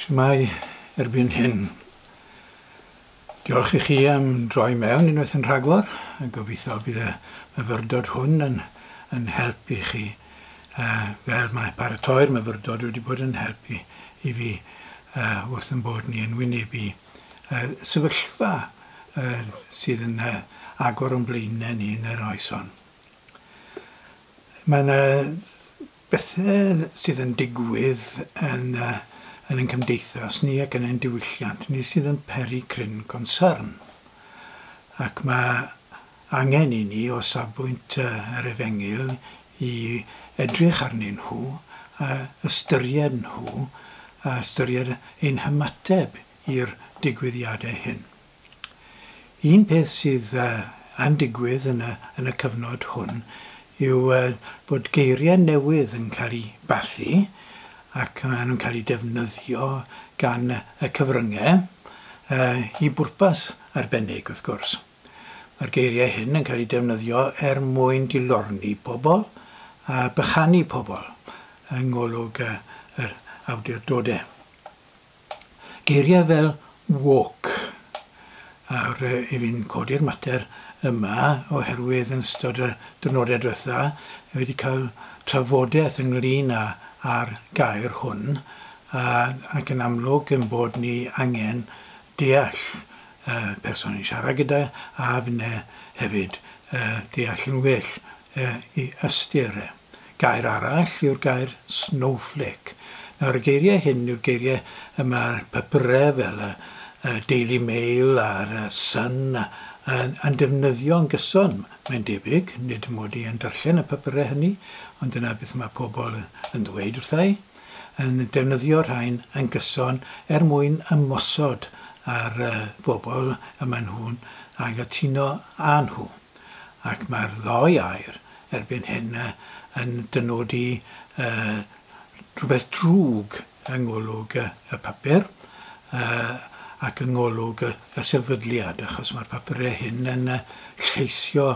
Shwmae erbyn hyn? Diolch i chi am droi mewn unwaith yn rhagor, a gobeithio bydd y myfyrdod hwn yn, yn help i chi, uh, fel mae paratoi'r myfyrdod wedi bod yn help i, i fi uh, wrth yn bod ni yn wynebu uh, sefyllfa uh, sydd yn uh, agor o'n blaenau ni yn yr oes hon. Mae yna bethau sydd yn digwydd yn, uh, yn ein cymdeithas ni ac yn ein diwylliant ni sydd yn peri cryn concern. Ac mae angen i ni o safbwynt uh, yr efengyl i edrych arnyn nhw, a ystyried nhw, a ystyried ein hymateb i'r digwyddiadau hyn. Un peth sydd yn digwydd yn y, yn y cyfnod hwn yw bod geiriau newydd yn cael eu bathu ac maen nhw'n cael eu defnyddio gan y cyfryngau i bwrpas arbennig, wrth gwrs. Mae'r geiriau hyn yn cael eu defnyddio er mwyn dilorni pobl a bychanu pobl yng ngolwg yr awdurdodau. Geiriau fel woke. Nawr, i fi'n codi'r mater yma oherwydd yn ystod y diwrnodau diwetha, fi wedi cael trafodaeth ynglyn â, â'r gair hwn, a, ac yn amlwg yn bod ni angen deall y person ni'n siarad gyda, a finne hefyd deall yn well i ystyr e. Gair arall yw'r gair snowflake. Nawr, y geiriau hyn yw'r geiriau y mae'r papurau fel y, y Daily Mail a'r Sun yn, yn defnyddio'n gyson, mae'n debyg. Nid mod i yn darllen y papurau hynny, ond dyna beth mae pobl yn ddweud wrtha i, yn defnyddio rhain yn gyson er mwyn ymosod ar bobl y maen nhw'n anghytuno â nhw. Ac mae'r ddou air erbyn hyn yn dynodi rhywbeth drwg yng ngolwg y papur ac yng ngolwg y sefydliad, achos mae'r papurau hyn yn lleisio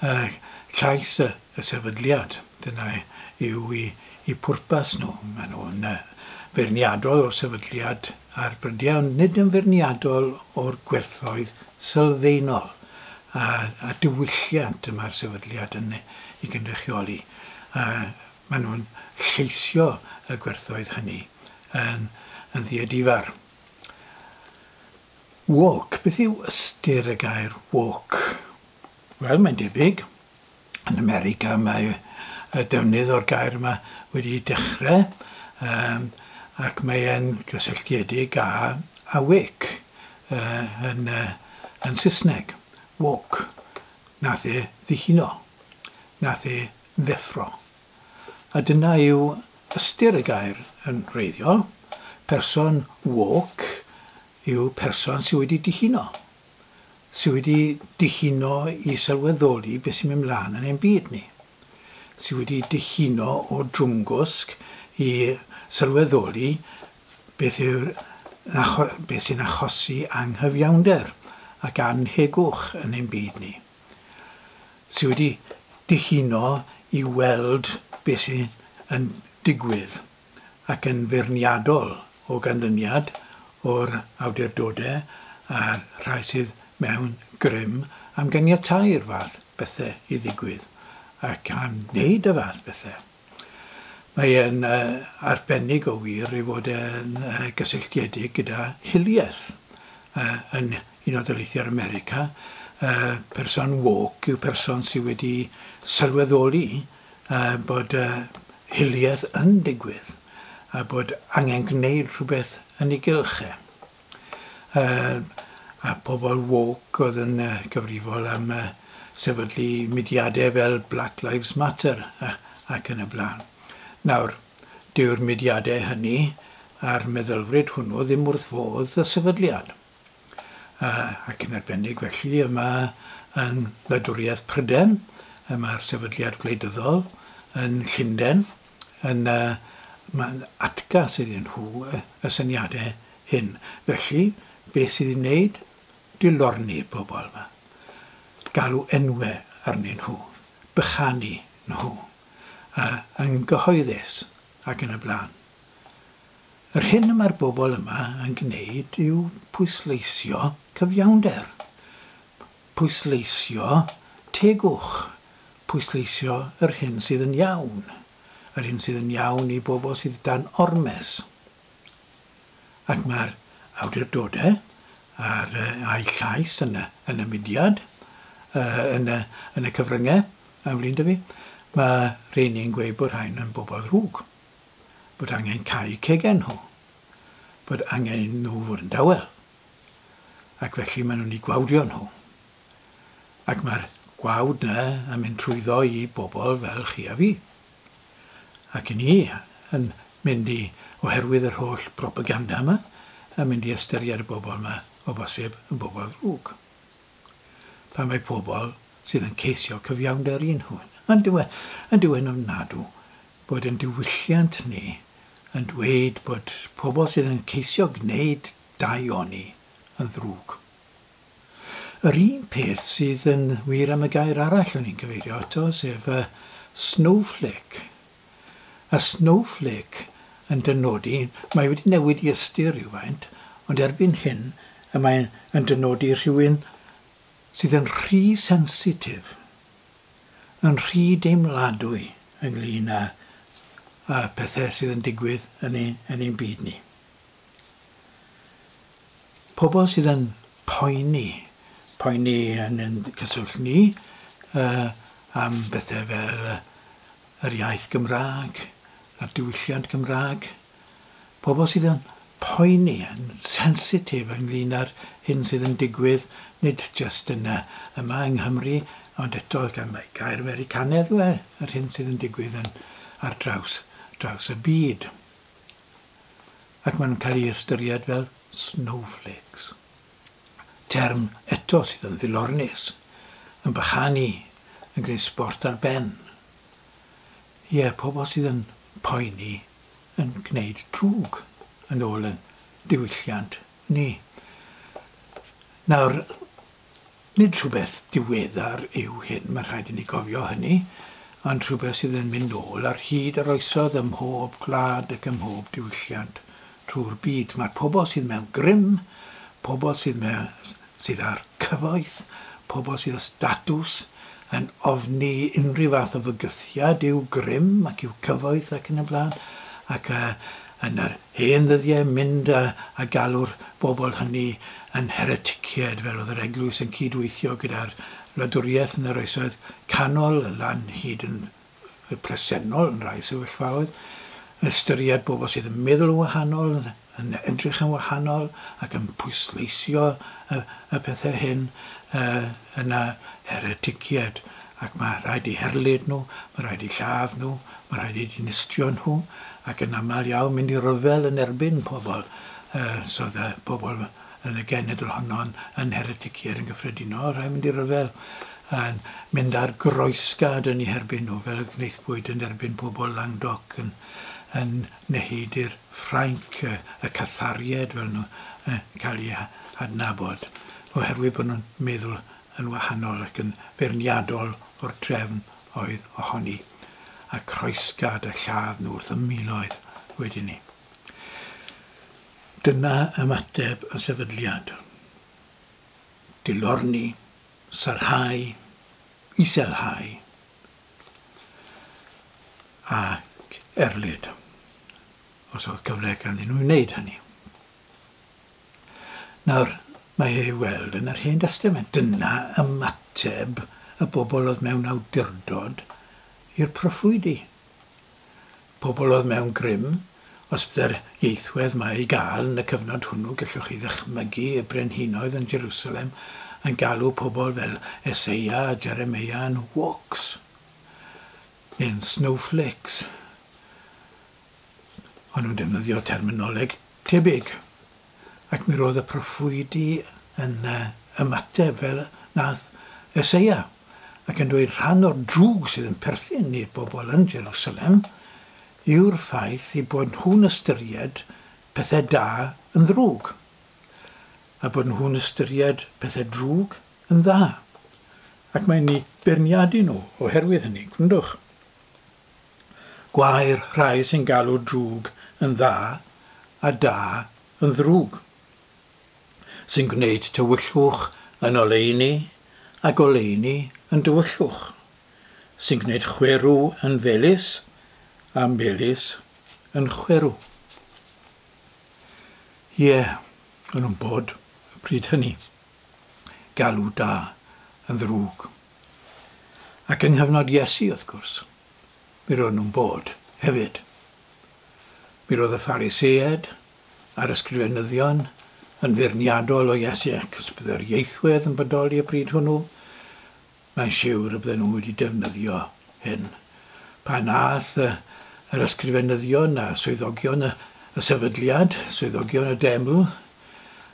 llais y sefydliad. Dyna yw eu pwrpas nhw. Maen nhw'n feirniadol o'r sefydliad ar brydiau, ond nid yn feirniadol o'r gwerthoedd sylfaenol a, a diwylliant y mae'r sefydliad yn ei gynrychioli. A maen nhw'n lleisio y gwerthoedd hynny yn, yn ddiedifar. Woke, beth yw ystyr y gair woke? Wel, mae'n debyg. Yn America mae y defnydd o'r gair yma wedi dechrau um, ac mae e'n gysylltiedig â awake uh, yn, uh, yn Saesneg. Woke. Nath e ddihuno. Nath e ddeffro. A dyna yw ystyr y gair yn wreiddiol. Person woke yw person sydd wedi dihuno. Sydd wedi dihuno i sylweddoli beth sy'n mynd mlaen yn ein byd ni. Sydd wedi dihuno o drwmgwsg i sylweddoli beth yw'r beth sy'n achosi anghyfiawnder ac anhegwch yn ein byd ni. Sydd wedi dihuno i weld beth sy'n yn digwydd ac yn feirniadol o ganlyniad o'r awdurdodau a'r rhai sydd mewn grym am ganiatáu'r fath bethau i ddigwydd ac am wneud y fath bethau. Mae e'n arbennig o wir ei fod e'n gysylltiedig gyda hiliaeth yn Unol Daleithiau'r America. Person woke yw person sydd wedi sylweddoli bod hiliaeth yn digwydd a bod angen gwneud rhywbeth yn ei gylch e. A pobl woke oedd yn gyfrifol am sefydlu mudiadau fel Black Lives Matter ac yn y blaen. Nawr, dyw'r mudiadau hynny a'r meddylfryd hwnnw ddim wrth fodd y sefydliad. Ac yn arbennig felly yma yn wladwriaeth Prydain, y mae'r sefydliad gwleidyddol yn Llundain, yn uh, mae'n atgas iddyn nhw y syniadau hyn. Felly, beth sydd i wneud? Dilorni pobl yma. Galw enwau arnyn nhw. Bychanu nhw. Yn gyhoeddus ac yn y blaen. Yr hyn y mae'r bobl yma yn gwneud yw pwysleisio cyfiawnder, pwysleisio tegwch, pwysleisio yr hyn sydd yn iawn, yr hyn sydd yn iawn i bobl sydd dan ormes. Ac mae'r awdurdodau a'r, a'i llais yn y, yn y mudiad, yn y, yn y cyfryngau, am flin 'da fi, mae rheini'n gweud bod rhain yn bobl ddrwg, bod angen cau cegau nhw, bod angen nhw fod yn dawel, ac felly maen nhw'n eu gwawdio nhw. Ac mae'r gwawd 'na yn mynd trwyddo i bobl fel chi a fi. Ac i ni yn mynd i, oherwydd yr holl propaganda yma, yn mynd i ystyried y bobl yma o bosib yn bobl ddrwg. Pan mae pobl sydd yn ceisio cyfiawnder i nhw. Yn dyw e, yn dyw e'n ofnadw bod yn diwylliant ni yn dweud bod pobl sydd yn ceisio gwneud daioni yn ddrwg. Yr un peth sydd yn wir am y gair arall o'n i'n cyfeirio ato, sef y snowflake. A snowflake yn dynodi, mae wedi newid i ystyr rhywfaint, ond erbyn hyn y mae'n yn dynodi rhywun sydd yn rhy sensitif, yn rhy deimladwy ynglyn â, â pethau sydd yn digwydd yn ein, yn ein byd ni. Pobl sydd yn poeni, poeni yn ein cyswllt ni am bethau fel yr iaith Gymraeg, a'r diwylliant Gymraeg. Pobl sydd yn poeni, yn sensitif ynglyn â'r hyn sydd yn digwydd, nid jyst yn yma yng Nghymru, ond eto gan mai gair Americanaidd yw e, yr hyn sydd yn digwydd yn, ar draws, draws y byd. Ac maen nhw'n cael ei ystyried fel snowflakes. Term eto sydd yn ddilornus, yn bychanu, yn gwneud sport ar ben. Ie, pobl sydd yn poeni yn gwneud drwg yn ôl yn diwylliant ni. Nawr, nid rhywbeth diweddar yw hyn, mae rhaid i ni gofio hynny, ond rhywbeth sydd yn mynd nôl ar hyd yr oesoedd ym mhob gwlad ac ym mhob diwylliant trwy'r byd. Mae'r pobl sydd mewn grym, pobl sydd, mewn, sydd ar cyfoeth, pobl sydd â statws, yn ofni unrhyw fath o fygythiad i'w grym ac i'w cyfoeth ac yn y blaen, ac yn yr hen ddyddiau mynd a, a galw'r bobl hynny yn hereticiaid, fel oedd yr eglwys yn cydweithio gyda'r wladwriaeth yn yr oesoedd canol, lan hyd yn y presennol yn rhai sefyllfaoedd, ystyried bobl sydd yn meddwl yn wahanol, yn edrych yn wahanol ac yn pwysleisio y, y pethau hyn yna hereticiaid. Ac mae rhaid i herlid nhw, mae rhaid i lladd nhw, mae rhaid i dinistrio nhw, ac yn aml iawn mynd i ryfel yn erbyn pobl. So oedd pobl yn y genedl honno yn hereticiaid yn gyffredinol, rhaid mynd i ryfel yn mynd ar groesgad yn eu herbyn nhw, fel y gwnaethpwyd yn erbyn pobl Languedoc yn, yn nehidi'r Ffrainc, y, y Cathariaid fel nhw cael eu adnabod, oherwydd bod nhw'n meddwl yn wahanol ac yn feirniadol o'r trefn oedd ohoni, a croesgad a lladd nhw wrth y miloedd wedyn ni. Dyna ymateb y sefydliad. Dilorni, sarhau, iselhau ac erlid, os oedd cyfle ganddyn nhw i wneud hynny. Nawr, mae ei weld yn yr Hen Destament. Dyna ymateb y bobl oedd mewn awdurdod i'r proffwydi. Pobl oedd mewn grym, os bydde'r ieithwedd mae ei gael yn y cyfnod hwnnw, gallwch chi ddychmygu y brenhinoedd yn Jerusalem yn galw pobl fel Eseia a Jeremia yn woks, neu'n snowflakes. O'n nhw'n defnyddio terminoleg tebyg. Ac mi roedd y proffwydi yn ymateb fel nath Eseia, ac yn dweud rhan o'r drwg sydd yn perthyn i'r bobl yn Jerusalem yw'r ffaith eu bod nhw'n ystyried pethau da yn ddrwg, a bod nhw'n ystyried pethau drwg yn dda. Ac mae'n ni beirniadu nhw oherwydd hynny, gwrandwch. Gwae'r rhai sy'n galw drwg yn dda a da yn ddrwg, sy'n gwneud tywyllwch yn oleuni a goleuni yn dywyllwch, sy'n gwneud chwerw yn felys a melys yn chwerw. Ie, yeah, o'n nhw'n bod y pryd hynny. Galw da yn ddrwg. Ac yng nghyfnod Iesu, wrth gwrs, mi roedd nhw'n bod hefyd. Mi roedd y Phariseaid a'r ysgrifenyddion yn feirniadol o Iesu, ac os byddai'r ieithwedd yn bodoli y pryd hwnnw, mae'n siwr y bydden nhw wedi defnyddio hyn. Pan ath yr ysgrifenyddion a swyddogion y sefydliad, swyddogion y deml,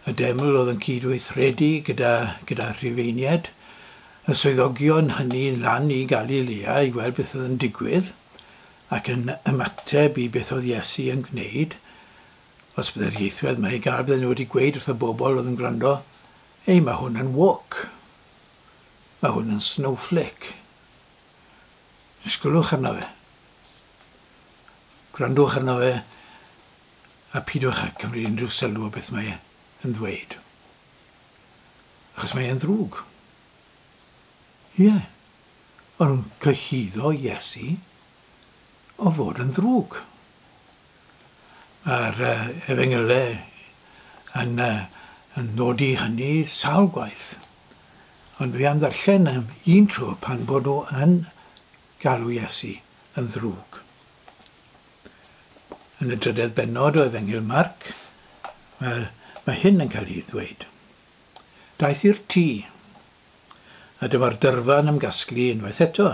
y deml oedd yn cydweithredu gyda Rhufeiniaid, y swyddogion hynny lan i Galilea i gweld beth oedd yn digwydd ac yn ymateb i beth oedd Iesu yn gwneud. Os byddai'r ieithwedd mae i gael, bydden nhw wedi gweud wrth y bobl oedd yn gwrando, ei, mae hwn yn woke. Mae hwn yn snowflake. Disgwylwch arno fe. Gwrandwch arno fe a pidwch â cymryd unrhyw sylw o beth mae yn ddweud. Achos mae e'n ddrwg. Ie. Yeah. O'n nhw'n cyhuddo Iesu o fod yn ddrwg. Mae'r efengylau yn nodi hynny sawl gwaith. Ond dwi am ddarllen am un tro pan bod nhw yn galw Iesu yn ddrwg. Yn y drydedd bennod o Efengyl Marc, mae hyn yn cael ei ddweud. Daeth i'r tŷ, a dyma'r dyrfa'n ymgasglu unwaith eto,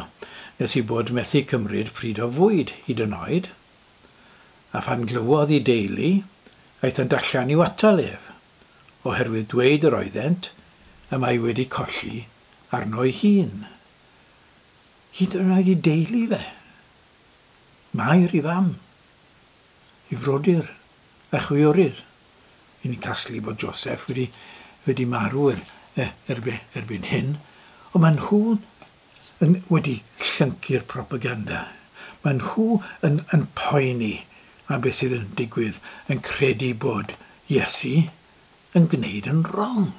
nes i bod methu cymryd pryd o fwyd hyd yn oed, a phan glywodd ei deulu, aethant allan i'w atal ef, oherwydd dweud yr oeddent, y mae wedi colli arno'i hun. Hyd yn oed ei deulu fe. Mair i fam, i frodyr a chwiorydd. I ni'n casglu bod Joseph wedi marw erbyn hyn, ond maen nhw wedi llyncu'r propaganda. Maen nhw yn poeni am beth sydd yn digwydd, yn credu bod Iesu yn gwneud yn wrong.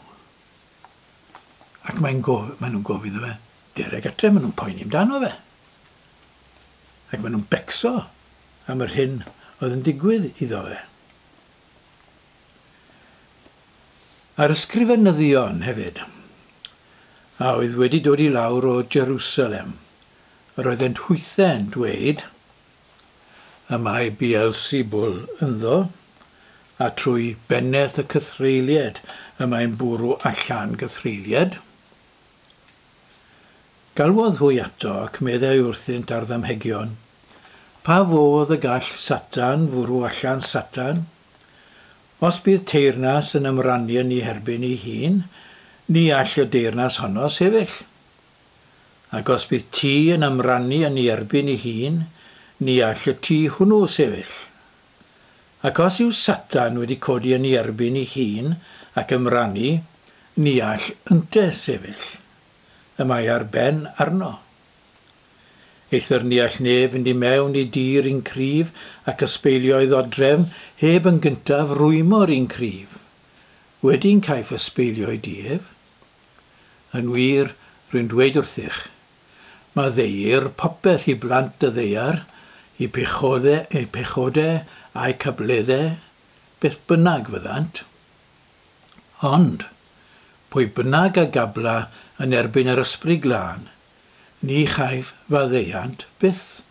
Ac maen nhw'n gofyn iddo fe, dereg atre, maen nhw'n poeni amdano fe. Ac maen nhw'n becso am yr hyn oedd yn digwydd iddo fe. A'r ysgrifenyddion hefyd, a oedd wedi dod i lawr o Jerusalem, yr oeddent hwythau'n dweud, y mae Beelzebul ynddo, a trwy bennaeth y cythreuliad y mae'n bwrw allan gythreuliad. Galwodd hwy ato ac meddai wrthynt ar ddamhegion, pa fodd y gall Satan fwrw allan Satan? Os bydd teyrnas yn ymrannu yn ei herbyn ei hun, ni all y deyrnas honno sefyll. Ac os bydd tŷ yn ymrannu yn ei erbyn ei hun, ni all y tŷ hwnnw sefyll. Ac os yw Satan wedi codi yn ei erbyn ei hun ac ymrannu, ni all ynte sefyll. Y mae ar ben arno. Eithr ni all neb fynd i mewn i dir un cryf ac ysbeilio ei ddodrefn heb yn gyntaf rwymo'r un cryf. Wedyn caiff ysbeilio ei dief. Yn wir, rwy'n dweud wrthych, mae ddeir popeth i blant y ddaear, i pechodau a'i cableddau, beth bynnag fyddant. Ond, pwy bynnag a gabla yn erbyn yr ysbryd glân, ni chaiff faddeuant byth.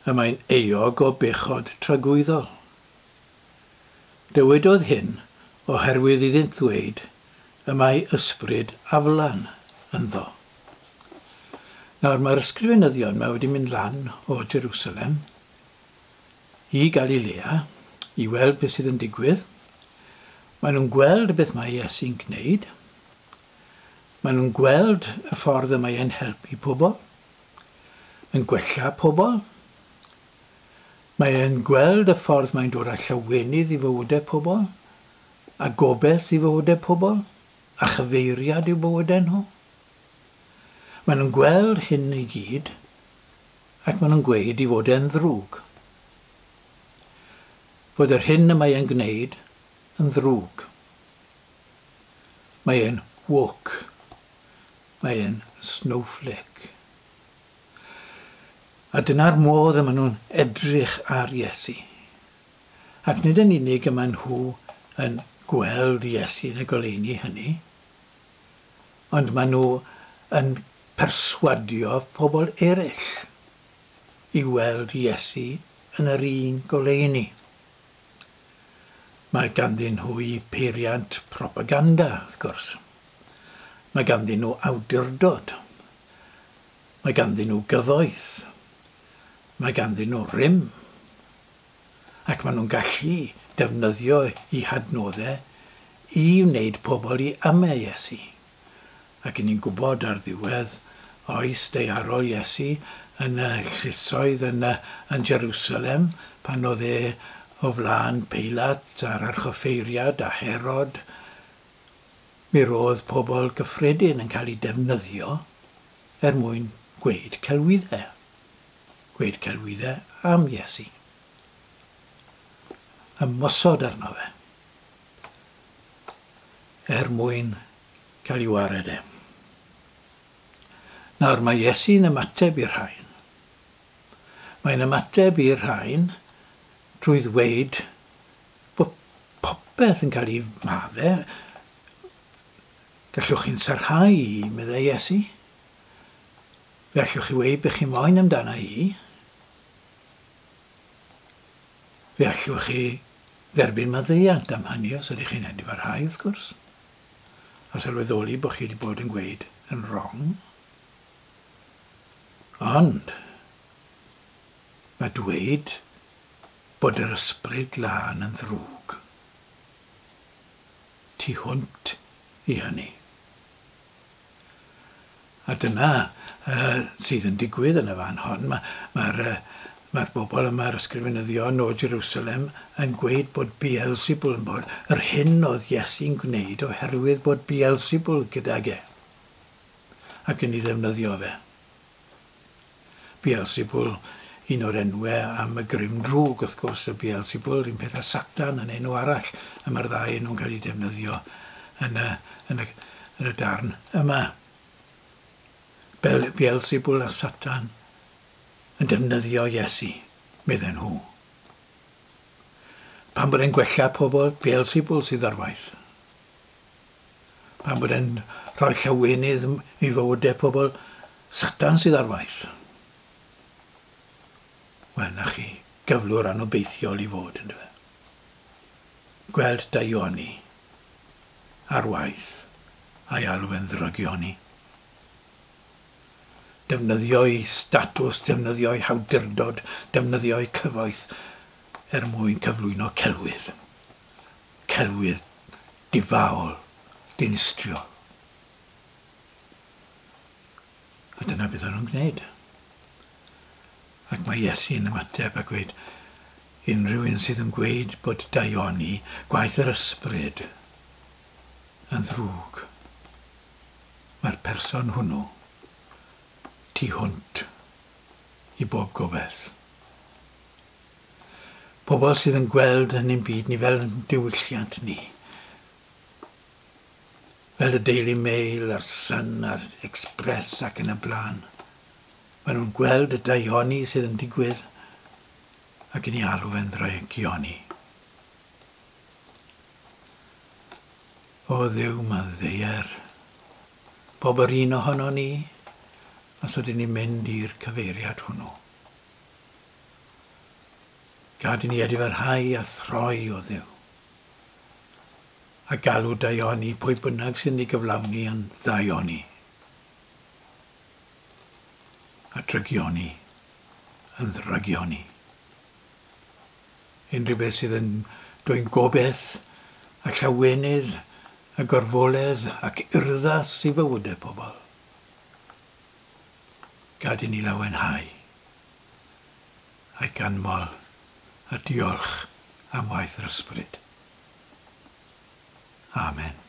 Y mae'n euog o bechod tragwyddol. Dywedodd hyn oherwydd iddynt ddweud y mae ysbryd aflan ynddo. Nawr mae'r ysgrifenyddion mae wedi mynd lan o Jerusalem i Galilea i weld beth sydd yn digwydd. Maen nhw'n gweld beth mae Iesu'n gwneud. Maen nhw'n gweld y ffordd y mae e'n helpu pobl, yn gwella pobl. Mae e'n gweld y ffordd mae'n dod â llawenydd i fywydau pobl, a gobaith i fywydau pobl, a chyfeiriad i'w bywydau nhw. Maen nhw'n gweld hyn i gyd, ac maen nhw'n gweud i fod e'n ddrwg. fod yr hyn y mae e'n gwneud yn ddrwg. Mae e'n woke. Mae e'n snowflake. A dyna'r modd y maen nhw'n edrych ar Iesu. Ac nid yn unig y maen nhw yn gweld Iesu yn y goleuni hynny, ond maen nhw yn perswadio pobl eraill i weld Iesu yn yr un goleuni. Mae ganddyn nhw eu peiriant propaganda, wrth gwrs. Mae ganddyn nhw awdurdod. Mae ganddyn nhw gyfoeth. Mae ganddyn nhw rym. Ac maen nhw'n gallu defnyddio eu hadnoddau i wneud pobl i amau Iesu. Ac 'yn ni'n gwybod ar ddiwedd oes daearol Iesu yn y llysoedd yn, yn Jerusalem, pan oedd e o flaen Peilat a'r archoffeiriad a Herod, mi roedd pobl gyffredin yn cael eu defnyddio er mwyn gweud celwyddau. Gweud celwyddau am Iesu. Ymosod arno fe. Er mwyn cael ei wared e. Nawr mae Iesu'n ymateb i'r rhain. Mae'n ymateb i'r rhain drwy ddweud bod popeth yn cael ei madde. Gallwch chi'n sarhau i, meddai Iesu. Fe allwch chi weud be chi moyn amdana i. Fe allwch chi dderbyn maddeuant am hynny os ydych chi'n edifarhau, wrth gwrs. A sylweddoli bod chi wedi bod yn gweud yn wrong. Ond, mae dweud bod yr ysbryd lân yn ddrwg. Tu hwnt i hynny. A dyna uh, sydd yn digwydd yn y fan hon. Mae'r ma, ma Mae'r bobl yma, yr ysgrifenyddion o Jerusalem, yn gweud bod Beelzebul yn bod. Yr hyn oedd Iesu'n gwneud oherwydd bod Beelzebul gydag e. Ac yn ei ddefnyddio fe. Beelzebul, un o'r enwau am y grym drwg, wrth gwrs, y Beelzebul, un peth â Satan yn enw arall, a mae'r ddau enw'n cael eu defnyddio yn y, yn y, yn y darn yma. Beelzebul a Satan yn defnyddio Iesu, medden nhw. Pan bod e'n gwella pobl, Beelzebul sydd ar waith. Pan bod e'n rhoi llawenydd i fywydau pobl, Satan sydd ar waith. Wel, na chi gyflwr anobeithiol i fod, ynddo fe. Gweld daioni ar waith a'i alw fe'n ddrygioni. Defnyddio'i statws, defnyddio'i hawdurdod, defnyddio'i cyfoeth er mwyn cyflwyno celwydd. Celwydd difaol, dinistriol. A dyna beth o'n nhw'n gwneud. Ac mae Iesu yn ymateb a gweud, unrhyw un sydd yn gweud bod daioni, gwaith yr ysbryd, yn ddrwg. Mae'r person hwnnw tu hwnt i bob gobaith. Pobl sydd yn gweld yn ein byd ni fel yn diwylliant ni. Fel y Daily Mail a'r Sun a'r Express ac yn y blaen. Maen nhw'n gweld y daioni sydd yn digwydd ac yn ei alw fe'n ddrygioni. O Dduw, maddeuer bob yr un ohono ni os ydyn ni'n mynd i'r cyfeiriad hwnnw. Gad i ni edifarhau a throi o Dduw. A galw daioni pwy bynnag sy'n ei gyflawni yn ddaioni. A drygioni yn ddrygioni. Unrhyw beth sydd yn dwyn gobaith a llawenydd a gorfoledd ac urddas i fywydau pobl. Gad i ni lawenhau a'i ganmol a diolch am waith yr ysbryd. Amen.